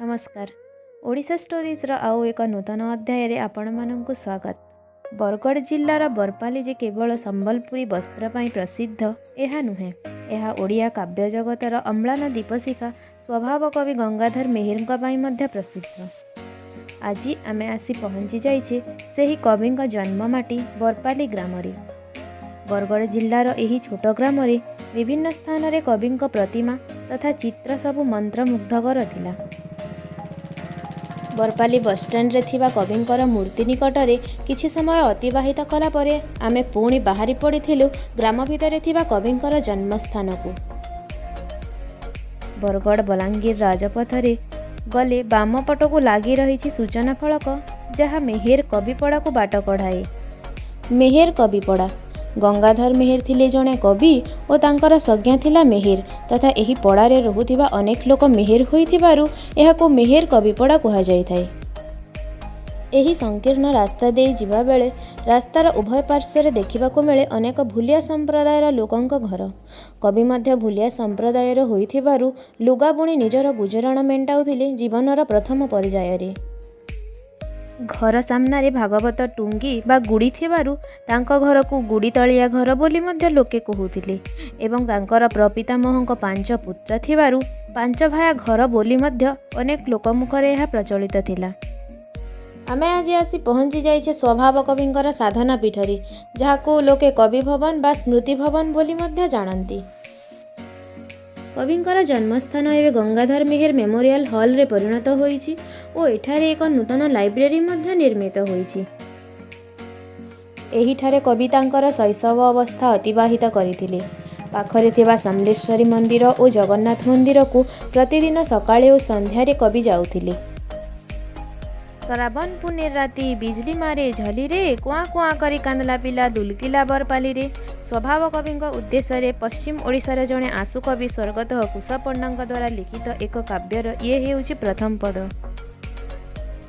ନମସ୍କାର, ଓଡ଼ିଶା ଷ୍ଟୋରିଜ୍ର ଆଉ ଏକ ନୂତନ ଅଧ୍ୟାୟରେ ଆପଣମାନଙ୍କୁ ସ୍ୱାଗତ। ବରଗଡ଼ ଜିଲ୍ଲାର ବରପାଲି ଯେ କେବଳ ସମ୍ବଲପୁରୀ ବସ୍ତ୍ର ପାଇଁ ପ୍ରସିଦ୍ଧ ଏହା ନୁହେଁ, ଏହା ଓଡ଼ିଆ କାବ୍ୟ ଜଗତର ଅମ୍ଳାନ ଦୀପଶିଖା ସ୍ୱଭାବ କବି ଗଙ୍ଗାଧର ମେହେରଙ୍କ ପାଇଁ ମଧ୍ୟ ପ୍ରସିଦ୍ଧ। ଆଜି ଆମେ ଆସି ପହଞ୍ଚି ଯାଇଛେ ସେହି କବିଙ୍କ ଜନ୍ମମାଟି ବରପାଲି ଗ୍ରାମରେ। ବରଗଡ଼ ଜିଲ୍ଲାର ଏହି ଛୋଟ ଗ୍ରାମରେ ବିଭିନ୍ନ ସ୍ଥାନରେ କବିଙ୍କ ପ୍ରତିମା ତଥା ଚିତ୍ର ସବୁ ମନ୍ତ୍ରମୁଗ୍ଧକର ଥିଲା। ବରପାଲି ବସଷ୍ଟାଣ୍ଡରେ ଥିବା କବିଙ୍କର ମୂର୍ତ୍ତି ନିକଟରେ କିଛି ସମୟ ଅତିବାହିତ କଲା ପରେ ଆମେ ପୁଣି ବାହାରି ପଡ଼ିଥିଲୁ ଗ୍ରାମ ଭିତରେ ଥିବା କବିଙ୍କର ଜନ୍ମସ୍ଥାନକୁ। ବରଗଡ଼ ବଲାଙ୍ଗୀର ରାଜପଥରେ ଗଲେ ବାମ ପଟକୁ ଲାଗି ରହିଛି ସୂଚନା ଫଳକ, ଯାହା ମେହେର କବିପଡ଼ାକୁ ବାଟ କଢ଼ାଏ। ମେହେର କବିପଡ଼ା। ଗଙ୍ଗାଧର ମେହେର ଥିଲେ ଜଣେ କବି ଓ ତାଙ୍କର ସଜ୍ଞା ଥିଲା ମେହେର ତଥା ଏହି ପଡ଼ାରେ ରହୁଥିବା ଅନେକ ଲୋକ ମେହେର ହୋଇଥିବାରୁ ଏହାକୁ ମେହେର କବିପଡ଼ା କୁହାଯାଇଥାଏ। ଏହି ସଂକୀର୍ଣ୍ଣ ରାସ୍ତା ଦେଇ ଯିବାବେଳେ ରାସ୍ତାର ଉଭୟ ପାର୍ଶ୍ୱରେ ଦେଖିବାକୁ ମିଳେ ଅନେକ ଭୁଲିଆ ସମ୍ପ୍ରଦାୟର ଲୋକଙ୍କ ଘର। କବି ମଧ୍ୟ ଭୁଲିଆ ସମ୍ପ୍ରଦାୟର ହୋଇଥିବାରୁ ଲୁଗା ବୁଣି ନିଜର ଗୁଜୁରାଣ ମେଣ୍ଟାଉଥିଲେ ଜୀବନର ପ୍ରଥମ ପର୍ଯ୍ୟାୟରେ। ଘର ସାମ୍ନାରେ ଭାଗବତ ଟୁଙ୍ଗି ବା ଗୁଡ଼ି ଥିବାରୁ ତାଙ୍କ ଘରକୁ ଗୁଡ଼ିତଳିଆ ଘର ବୋଲି ମଧ୍ୟ ଲୋକେ କହୁଥିଲେ ଏବଂ ତାଙ୍କର ପ୍ରପିତାମହଙ୍କ ପାଞ୍ଚ ପୁତ୍ର ଥିବାରୁ ପାଞ୍ଚ ଭାୟା ଘର ବୋଲି ମଧ୍ୟ ଅନେକ ଲୋକମୁଖରେ ଏହା ପ୍ରଚଳିତ ଥିଲା। ଆମେ ଆଜି ଆସି ପହଞ୍ଚି ଯାଇଛେ ସ୍ୱଭାବ କବିଙ୍କର ସାଧନା ପୀଠରେ, ଯାହାକୁ ଲୋକେ କବି ଭବନ ବା ସ୍ମୃତି ଭବନ ବୋଲି ମଧ୍ୟ ଜାଣନ୍ତି। କବିଙ୍କର ଜନ୍ମସ୍ଥାନ ଏବେ ଗଙ୍ଗାଧର ମେହେର ମେମୋରିଆଲ ହଲରେ ପରିଣତ ହୋଇଛି ଓ ଏଠାରେ ଏକ ନୂତନ ଲାଇବ୍ରେରୀ ମଧ୍ୟ ନିର୍ମିତ ହୋଇଛି। ଏହିଠାରେ କବି ତାଙ୍କର ଶୈଶବ ଅବସ୍ଥା ଅତିବାହିତ କରିଥିଲେ। ପାଖରେ ଥିବା ସମଲେଶ୍ୱରୀ ମନ୍ଦିର ଓ ଜଗନ୍ନାଥ ମନ୍ଦିରକୁ ପ୍ରତିଦିନ ସକାଳେ ଓ ସନ୍ଧ୍ୟାରେ କବି ଯାଉଥିଲେ। ଶ୍ରାବଣ ପୁନେର ରାତି ବିଜଲି ମାରେ ଝଲିରେ, କୁଆଁ କୁଆଁ କରି କାନ୍ଦଲା ପିଲା ଦୁଲକିଲା ବରପାଲିରେ। ସ୍ୱଭାବ କବିଙ୍କ ଉଦ୍ଦେଶ୍ୟରେ ପଶ୍ଚିମ ଓଡ଼ିଶାର ଜଣେ ଆଶୁକବି ସ୍ୱର୍ଗତଃ କୁଶ ପଣ୍ଡାଙ୍କ ଦ୍ୱାରା ଲିଖିତ ଏକ କାବ୍ୟର ଇଏ ହେଉଛି ପ୍ରଥମ ପଦ।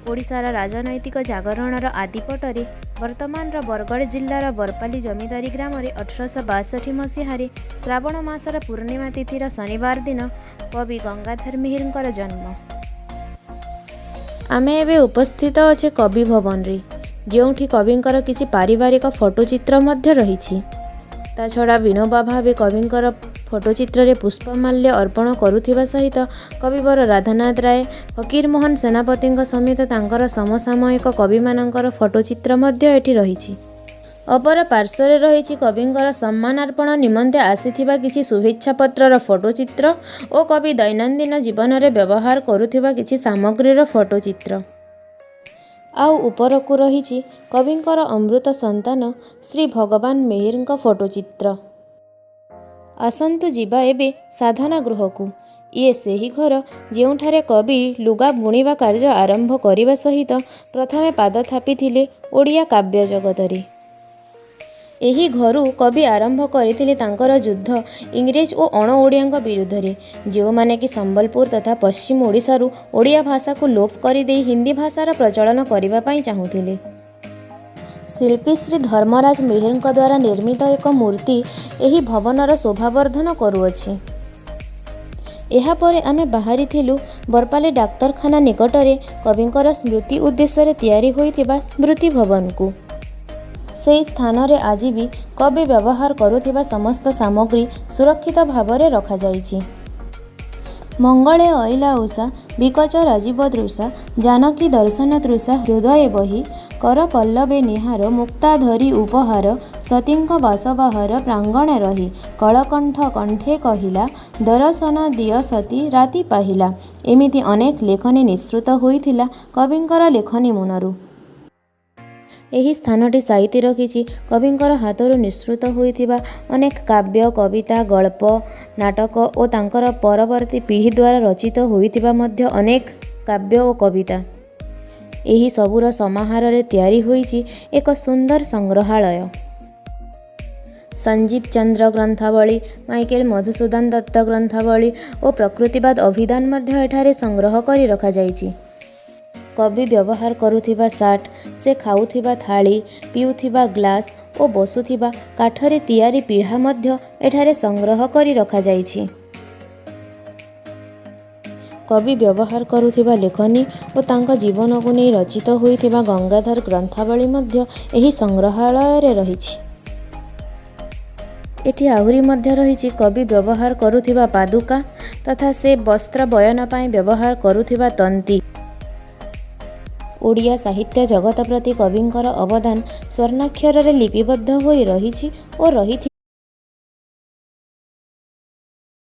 ଓଡ଼ିଶାର ରାଜନୈତିକ ଜାଗରଣର ଆଦିପଟରେ ବର୍ତ୍ତମାନର ବରଗଡ଼ ଜିଲ୍ଲାର ବରପାଲି ଜମିଦାରୀ ଗ୍ରାମରେ 1862 ମସିହାରେ ଶ୍ରାବଣ ମାସର ପୂର୍ଣ୍ଣିମା ତିଥିର ଶନିବାର ଦିନ କବି ଗଙ୍ଗାଧର ମେହେରଙ୍କର ଜନ୍ମ। ଆମେ ଏବେ ଉପସ୍ଥିତ ଅଛେ କବି ଭବନରେ, ଯେଉଁଠି କବିଙ୍କର କିଛି ପାରିବାରିକ ଫଟୋଚିତ୍ର ମଧ୍ୟ ରହିଛି। ତା ଛଡ଼ା ବିନୋବା ଭାବେ କବିଙ୍କର ଫଟୋଚିତ୍ରରେ ପୁଷ୍ପମାଲ୍ୟ ଅର୍ପଣ କରୁଥିବା ସହିତ କବିବର ରାଧାନାଥ ରାୟ, ଫକୀରମୋହନ ସେନାପତିଙ୍କ ସମେତ ତାଙ୍କର ସମସାମୟିକ କବିମାନଙ୍କର ଫଟୋଚିତ୍ର ମଧ୍ୟ ଏଠି ରହିଛି। ଅପର ପାର୍ଶ୍ୱରେ ରହିଛି କବିଙ୍କର ସମ୍ମାନାର୍ପଣ ନିମନ୍ତେ ଆସିଥିବା କିଛି ଶୁଭେଚ୍ଛା ପତ୍ରର ଫଟୋଚିତ୍ର ଓ କବି ଦୈନନ୍ଦିନ ଜୀବନରେ ବ୍ୟବହାର କରୁଥିବା କିଛି ସାମଗ୍ରୀର ଫଟୋଚିତ୍ର। ଆଉ ଉପରକୁ ରହିଛି କବିଙ୍କର ଅମୃତ ସନ୍ତାନ ଶ୍ରୀ ଭଗବାନ ମେହେରଙ୍କ ଫଟୋଚିତ୍ର। ଆସନ୍ତୁ ଯିବା ଏବେ ସାଧନା ଗୃହକୁ। ଇଏ ସେହି ଘର ଯେଉଁଠାରେ କବି ଲୁଗା ବୁଣିବା କାର୍ଯ୍ୟ ଆରମ୍ଭ କରିବା ସହିତ ପ୍ରଥମେ ପାଦ ଥାପିଥିଲେ ଓଡ଼ିଆ କାବ୍ୟ ଜଗତରେ। ଏହି ଘରୁ କବି ଆରମ୍ଭ କରିଥିଲେ ତାଙ୍କର ଯୁଦ୍ଧ ଇଂରେଜ ଓ ଅଣ ଓଡ଼ିଆଙ୍କ ବିରୁଦ୍ଧରେ, ଯେଉଁମାନେ କି ସମ୍ବଲପୁର ତଥା ପଶ୍ଚିମ ଓଡ଼ିଶାରୁ ଓଡ଼ିଆ ଭାଷାକୁ ଲୋପ କରିଦେଇ ହିନ୍ଦୀ ଭାଷାର ପ୍ରଚଳନ କରିବା ପାଇଁ ଚାହୁଁଥିଲେ। ଶିଳ୍ପୀ ଶ୍ରୀ ଧର୍ମରାଜ ମେହେରଙ୍କ ଦ୍ୱାରା ନିର୍ମିତ ଏକ ମୂର୍ତ୍ତି ଏହି ଭବନର ଶୋଭାବର୍ଦ୍ଧନ କରୁଅଛି। ଏହାପରେ ଆମେ ବାହାରିଥିଲୁ ବରପାଲି ଡାକ୍ତରଖାନା ନିକଟରେ କବିଙ୍କର ସ୍ମୃତି ଉଦ୍ଦେଶ୍ୟରେ ତିଆରି ହୋଇଥିବା ସ୍ମୃତି ଭବନକୁ। ସେହି ସ୍ଥାନରେ ଆଜି ବି କବି ବ୍ୟବହାର କରୁଥିବା ସମସ୍ତ ସାମଗ୍ରୀ ସୁରକ୍ଷିତ ଭାବରେ ରଖାଯାଇଛି। ମଙ୍ଗଳେ ଅଇଲା ଉଷା ବିକଚ ରାଜୀବ ତୃଷା, ଜାନକୀ ଦର୍ଶନ ତୃଷା ହୃଦୟେ ବହି, କର ପଲ୍ଲବେ ନୀହାର ମୁକ୍ତା ଧରି ଉପହାର, ସତୀଙ୍କ ବାସବାହାର ପ୍ରାଙ୍ଗଣେ ରହି, କଳକଣ୍ଠ କଣ୍ଠେ କହିଲା ଦରଶନ ଦିଅ ସତୀ ରାତି ପାହିଲା। ଏମିତି ଅନେକ ଲେଖନୀ ନିଃସୃତ ହୋଇଥିଲା କବିଙ୍କର ଲେଖନୀ ମୁନରୁ। ଏହି ସ୍ଥାନଟି ସାଇତି ରଖିଛି କବିଙ୍କର ହାତରୁ ନିସୃତ ହୋଇଥିବା ଅନେକ କାବ୍ୟ, କବିତା, ଗଳ୍ପ, ନାଟକ ଓ ତାଙ୍କର ପରବର୍ତ୍ତୀ ପିଢ଼ି ଦ୍ୱାରା ରଚିତ ହୋଇଥିବା ମଧ୍ୟ ଅନେକ କାବ୍ୟ ଓ କବିତା। ଏହି ସବୁର ସମାହାରରେ ତିଆରି ହୋଇଛି ଏକ ସୁନ୍ଦର ସଂଗ୍ରହାଳୟ। ସଞ୍ଜୀବ ଚନ୍ଦ୍ର ଗ୍ରନ୍ଥାବଳୀ, ମାଇକେଲ ମଧୁସୂଦନ ଦତ୍ତ ଗ୍ରନ୍ଥାବଳୀ ଓ ପ୍ରକୃତିବାଦ ଅଭିଧାନ ମଧ୍ୟ ଏଠାରେ ସଂଗ୍ରହ କରି ରଖାଯାଇଛି। କବି ବ୍ୟବହାର କରୁଥିବା ସାର୍ଟ, ସେ ଖାଉଥିବା ଥାଳି, ପିଉଥିବା ଗ୍ଲାସ ଓ ବସୁଥିବା କାଠରେ ତିଆରି ପିଢ଼ା ମଧ୍ୟ ଏଠାରେ ସଂଗ୍ରହ କରି ରଖାଯାଇଛି। କବି ବ୍ୟବହାର କରୁଥିବା ଲେଖନୀ ଓ ତାଙ୍କ ଜୀବନକୁ ନେଇ ରଚିତ ହୋଇଥିବା ଗଙ୍ଗାଧର ଗ୍ରନ୍ଥାବଳୀ ମଧ୍ୟ ଏହି ସଂଗ୍ରହାଳୟରେ ରହିଛି। ଏଠି ଆହୁରି ମଧ୍ୟ ରହିଛି କବି ବ୍ୟବହାର କରୁଥିବା ପାଦୁକା ତଥା ସେ ବସ୍ତ୍ର ବୟନ ପାଇଁ ବ୍ୟବହାର କରୁଥିବା ତନ୍ତୀ। ଓଡ଼ିଆ ସାହିତ୍ୟ ଜଗତ ପ୍ରତି କବିଙ୍କର ଅବଦାନ ସ୍ୱର୍ଣ୍ଣାକ୍ଷରରେ ଲିପିବଦ୍ଧ ହୋଇ ରହିଛି ଓ ରହିଥିବ।